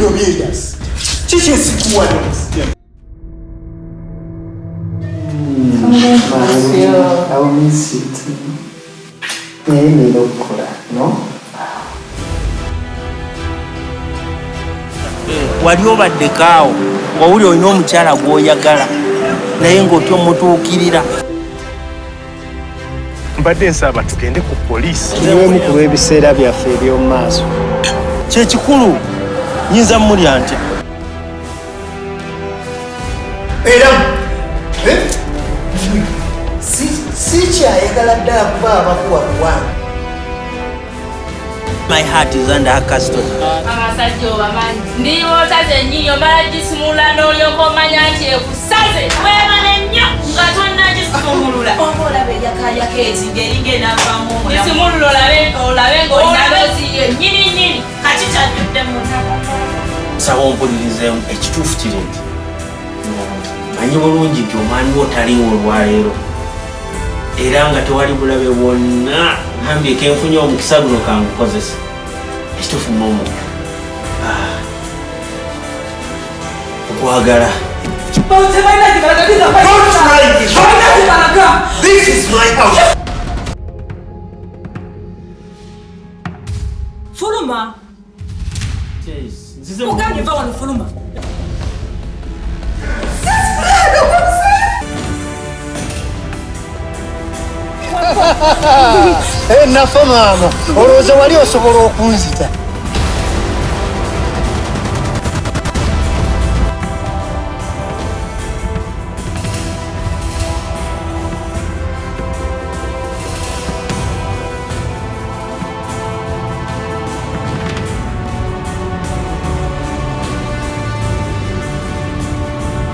Bino byeyasi. Kiki esikuwa I will miss you too. Naye nina okukola, no? Wali obaddekaawo ng'owuli olina omukyala gw'oyagala naye ng'otya omutuukirira. Mbadde nsaba tugende ku poliisi. Tunyweemu ku lw'ebiseera byaffe eby'omu maaso. Kyekikulu nyinza mulya ntya? Era sikyayagala ddala kuba abakuwa kuwange. My heart is under her custody. Abasajja obamanyi ndiwoota zennyini omala gisumulula n'olyoka omanya nti ekusaze weebale nnyo nga tonnagisumulula oba olaba eyakayaka eti ng'eringa enaavaamu omulamu gisumulula olabe olabe ng'olina loozi yennyini nnyini kati kyajjudde munda. Nsaba ompulirizeemu ekituufu kiri nti manyi bulungi nti omwami wo taliiwo olwaleero era nga tewali bulabe bwonna ngambye kenfunye omukisa guno kangukozesa ekituufu momo okwagala. Don't try this. This is my house. Fuluma. Ugambye va wano, fuluma. Nafa maama, olowooza wali osobola okunzita?